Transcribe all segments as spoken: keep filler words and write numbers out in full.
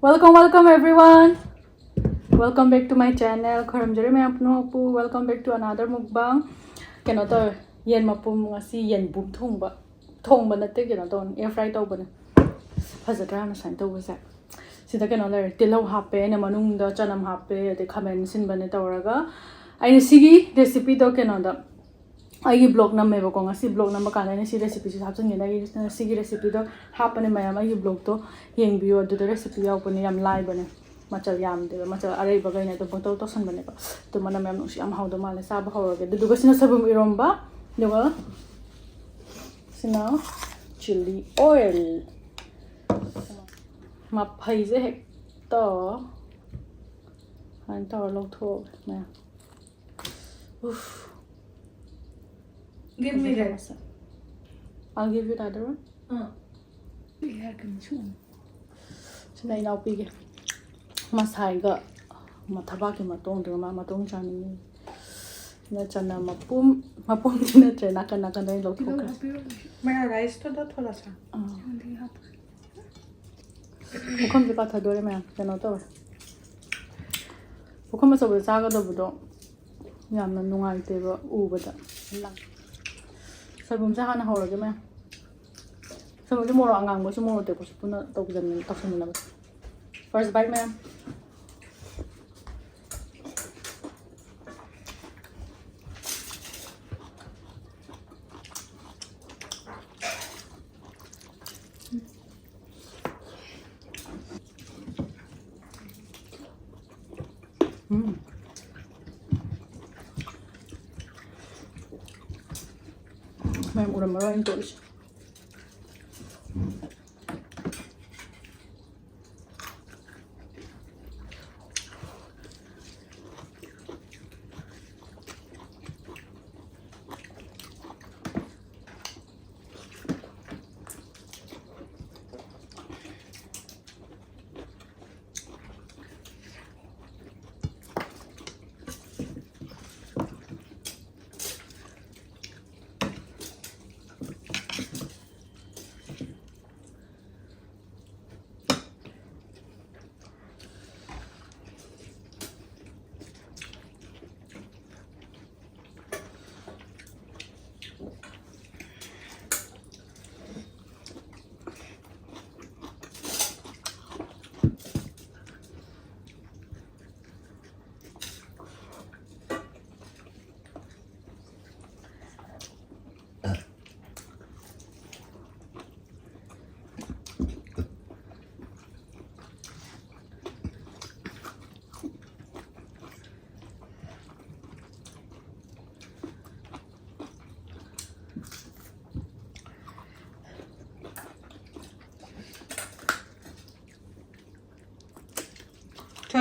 Welcome, welcome everyone. Welcome back to my channel. ꯈꯣꯏꯔꯝꯖꯔꯤ ꯃꯌꯥꯝ ꯄꯨꯝꯅꯃꯛꯄꯨ. Welcome back to another mukbang. ꯀꯩꯅꯣ ꯇꯧꯋꯦ, ꯌꯦꯟ ꯃꯄꯨꯝ, ꯉꯁꯤ ꯌꯦꯟꯕꯨꯝ ꯊꯣꯡꯕ. ꯊꯣꯡꯕ ꯅꯠꯇꯦ, ꯀꯩꯅꯣ ꯇꯧꯕꯅꯤ, air fry ꯇꯧꯕꯅꯦ. ꯐꯖꯗ꯭ꯔꯥ ꯌꯥꯝꯅ ꯁꯨꯃꯥꯏꯅ ꯇꯧꯕꯁꯦ? ꯁꯤꯗ ꯀꯩꯅꯣ ꯂꯩꯔꯦ, ꯇꯤꯜꯍꯧ ꯍꯥꯞꯄꯦ, ꯑꯩꯅ ꯃꯅꯨꯡꯗ ꯆꯅꯝ ꯍꯥꯞꯄꯦ, ꯑꯗꯩ ꯈꯥꯃꯦꯟ ꯑꯁꯤꯟꯕꯅꯦ ꯇꯧꯔꯒ. ꯑꯩꯅ ꯁꯤꯒꯤ recipeꯗꯣ ꯀꯩꯅꯣꯗ ꯑꯩꯒꯤ vlog ꯅꯝꯃꯦꯕꯀꯣ, ꯉꯁꯤ vlog ꯅꯝꯕ ꯀꯥꯟꯗ ꯑꯩꯅ ꯁꯤ recipeꯁꯤꯁꯨ ꯍꯥꯞꯆꯤꯟꯒꯦꯅ ꯑꯩꯒꯤ ꯉꯁꯤꯒꯤ recipeꯗꯣ ꯍꯥꯞꯄꯅꯦ ꯃꯌꯥꯝ, ꯑꯩꯒꯤ vlogꯇꯣ ꯌꯦꯡꯕꯤꯌꯨ, ꯑꯗꯨꯗ recipe ꯌꯥꯎꯕꯅꯦ, ꯌꯥꯝ ꯂꯥꯏꯕꯅꯦ, ꯃꯆꯜ ꯌꯥꯝꯗꯦꯕ, ꯃꯆꯜ ꯑꯔꯩꯕꯈꯩꯅ ꯑꯗꯨꯝ ꯄꯪꯇꯧ ꯇꯧꯁꯟꯕꯅꯦꯕ꯫ ꯑꯗꯨ ꯃꯅꯝ ꯌꯥꯝ ꯅꯨꯡꯁꯤ, ꯌꯥꯝ ꯍꯥꯎꯗꯧ ꯃꯥꯜꯂꯦ, ꯆꯥꯕ ꯍꯧꯔꯒꯦ꯫ ꯑꯗꯨꯗꯨꯒ ꯁꯤꯅ ꯁꯣꯏꯕꯨꯝ ꯏꯔꯣꯝꯕ, ꯑꯗꯨꯒ ꯁꯤꯅ chilli oil꯫ ꯃꯐꯩꯁꯦ ꯍꯦꯛꯇ ꯁꯨꯃꯥꯏꯅ ꯇꯧꯔ ꯂꯧꯊꯣꯛꯑꯒꯦ ꯃꯌꯥꯝ꯫ Oof. Give me that. I'll give you the other one. ꯑꯥ꯫ ꯁꯤꯅ ꯏꯅꯥꯎꯄꯤꯒꯤ꯫ ꯃꯁꯥꯏꯒ ꯃ-, ꯊꯕꯥꯛꯀꯤ ꯃꯇꯣꯡꯗꯨꯒ ꯃꯥ ꯃꯇꯣꯡ ꯆꯥꯅꯤꯡꯉꯤ꯫ ꯁꯤꯅ ꯆꯅꯝ ꯃꯄꯨꯝ, ꯃꯄꯨꯝꯗꯤ ꯅꯠꯇ꯭ꯔꯦ, ꯅꯥꯀꯟ ꯅꯥꯀꯟꯗ ꯑꯩꯅ ꯂꯧꯊꯣꯛꯈ꯭ꯔꯦ꯫ ꯃꯌꯥ riceꯇꯨꯗ ꯊꯣꯂꯁꯥ꯫ ꯑꯥ꯫ ꯄꯨꯈꯝꯁꯦ ꯄꯥꯊꯗꯣꯔꯦ ꯃꯌꯥꯝ, ꯀꯩꯅꯣ ꯇꯧꯋꯦ꯫ ꯄꯨꯈꯝ ꯑꯆꯧꯕꯗ ꯆꯥꯒꯗꯕꯗꯣ ꯌꯥꯝꯅ ꯅꯨꯡꯉꯥꯏꯇꯦꯕ ꯎꯕꯗ꯫ ꯁꯣꯏꯕꯨꯝꯁꯦ ꯍꯥꯟꯅ ꯍꯧꯔꯒꯦ ꯃꯌꯥꯝ꯫ ꯁꯣꯏꯕꯨꯝꯁꯦ ꯃꯣꯔꯣꯛ ꯑꯉꯥꯡꯕꯁꯨ ꯃꯣꯔꯣꯛ ꯑꯇꯦꯛꯄꯁꯨ ꯄꯨꯟꯅ ꯇꯧꯁꯤꯟꯃꯤꯟ-, ꯇꯧꯁꯤꯟꯃꯤꯟꯅꯕ꯫ First bite ꯃꯌꯥꯝ꯫ ꯎꯝ꯫ ꯃꯌꯥꯝ ꯎꯔꯝꯃꯔꯣꯏ ꯑꯩꯅ ꯇꯣꯠꯂꯤꯁꯦ꯫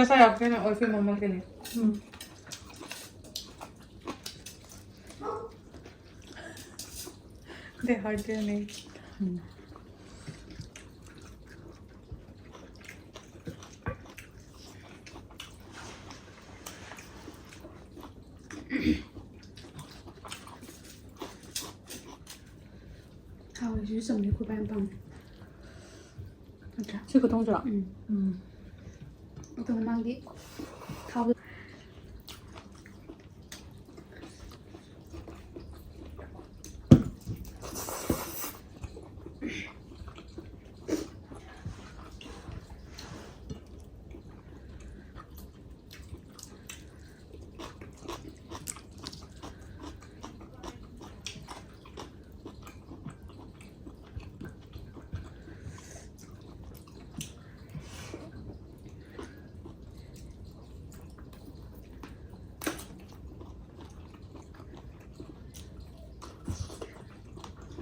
ऐसा है आपके ना, और फिर मम्मा के लिए। हम्म। They hurt their knee. हम्म। ꯊꯥꯎꯁꯤꯁꯨ ꯆꯝꯃꯦ, ꯑꯩꯈꯣꯏ ꯄꯥ ꯌꯥꯝ ꯄꯥꯝꯃꯦ꯫ ꯅꯠꯇ꯭ꯔꯥ? ꯁꯤ ꯈꯨꯊꯣꯡꯁꯤꯔꯣ? ꯎꯝ꯫ ꯎꯝ꯫ ꯑꯗꯣ ꯃꯃꯥꯡꯗꯤ ꯊꯥꯎ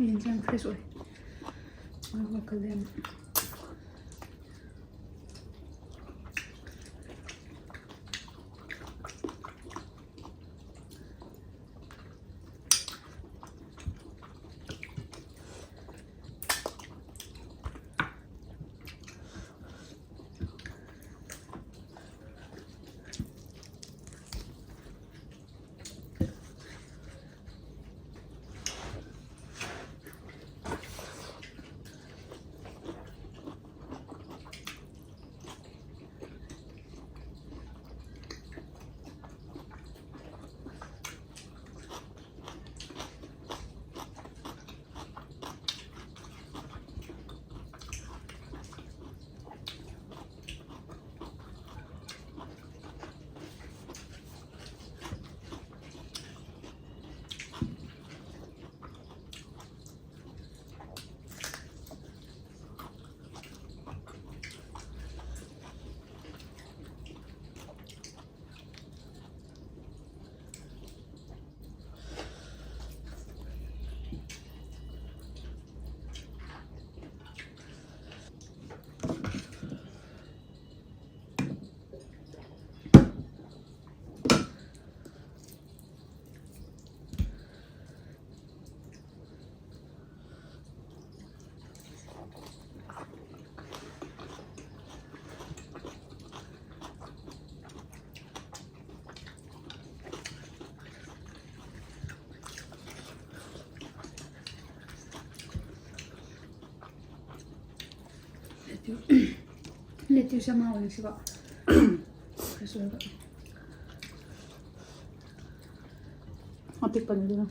ꯌꯦꯟꯁꯦ ꯌꯥꯝ fresh ꯑꯣꯏ꯫ ꯃꯈꯜ ꯃꯈꯜ ꯌꯥꯝ꯫ Lettuce ꯌꯥꯝ ꯍꯥꯎꯋꯦ ꯉꯁꯤꯀꯣ꯫ Fresh ꯑꯣꯏꯕ꯫ ꯑꯄꯤꯛꯄꯅꯤ ꯑꯗꯨꯅ꯫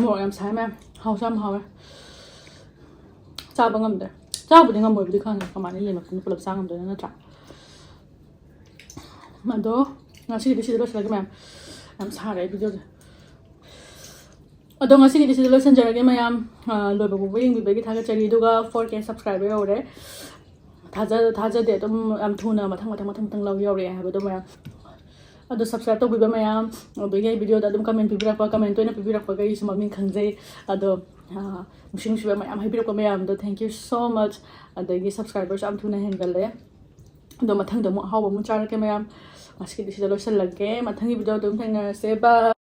ꯃꯣꯔꯣꯛ ꯌꯥꯝ ꯁꯥꯏ ꯃꯌꯥꯝ꯫ ꯍꯥꯎꯁꯨ ꯌꯥꯝ ꯍꯥꯎꯋꯦ꯫ ꯆꯥꯕ ꯉꯝꯗ꯭ꯔꯦ꯫ ꯆꯥꯕꯨꯗꯤ ꯉꯝꯃꯣꯏꯕꯨꯗꯤ ꯈꯪꯉꯦ, ꯀꯃꯥꯏꯅ ꯌꯦꯟ ꯃꯇꯨꯝꯗꯣ ꯄꯨꯂꯞ ꯆꯥ ꯉꯝꯗꯣꯏꯅꯣ, ꯅꯠꯇ꯭ꯔꯥ? ꯑꯗꯣ ꯉꯁꯤꯒꯤꯗꯤ ꯁꯤꯗ ꯂꯣꯏꯁꯤꯜꯂꯒꯦ ꯃꯌꯥꯝ꯫ ꯌꯥꯝ ꯁꯥꯔꯦ ꯑꯩ ꯚꯤꯗꯤꯑꯣꯁꯦ꯫ ꯑꯗꯣ ꯉꯁꯤꯒꯤꯗꯤ ꯁꯤꯗ ꯂꯣꯏꯁꯤꯟꯖꯔꯒꯦ ꯃꯌꯥꯝ꯫ ꯑ, ꯂꯣꯏꯕ ꯐꯥꯎꯕ ꯌꯦꯡꯕꯤꯕꯒꯤ ꯊꯥꯒꯠꯆꯔꯤ꯫ ꯑꯗꯨꯒ four K subscriber ꯌꯧꯔꯦ꯫ ꯊꯥꯖ-, ꯊꯥꯖꯗꯦ, ꯑꯗꯨꯝ ꯌꯥꯝ ꯊꯨꯅ ꯃꯊꯪ, ꯃꯊꯪ, ꯃꯊꯪ, ꯃꯊꯪ ꯂꯧ ꯌꯧꯔꯛꯑꯦ ꯍꯥꯏꯕꯗꯣ ꯃꯌꯥꯝ꯫ ꯑꯗꯣ subscribe ꯇꯧꯕꯤꯕ ꯃꯌꯥꯝ, ꯑꯗꯒꯤ ꯑꯩ ꯚꯤꯗꯤꯑꯣꯗ ꯑꯗꯨꯝ comment ꯄꯤꯕꯤꯔꯛꯄ, comment ꯇꯣꯏꯅ ꯄꯤꯕꯤꯔꯛꯄꯈꯩꯁꯨ ꯃꯃꯤꯡ ꯈꯪꯖꯩ꯫ ꯑꯗꯣ, ꯑ, ꯅꯨꯡꯁꯤ ꯅꯨꯡꯁꯤꯕ ꯃꯌꯥꯝ ꯍꯥꯏꯕꯤꯔꯛꯄ ꯃꯌꯥꯝꯗꯣ, thank you so much꯫ ꯑꯗꯒꯤ subscriberꯁꯨ ꯌꯥꯝ ꯊꯨꯅ ꯍꯦꯟꯒꯠꯂꯦ꯫ ꯑꯗꯣ ꯃꯊꯪꯗ ꯑꯃꯨꯛ ꯑꯍꯥꯎꯕ ꯑꯃꯨꯛ ꯆꯥꯔꯛꯀꯦ ꯃꯌꯥꯝ꯫ ꯉꯁꯤꯒꯤꯗꯤ ꯁꯤꯗ ꯂꯣꯏꯁꯤꯜꯂꯒꯦ꯫ ꯃꯊꯪꯒꯤ ꯚꯤꯗꯤꯑꯣꯗ ꯑꯗꯨꯝ ꯊꯦꯡꯅꯔꯁꯦ꯫ Bye꯫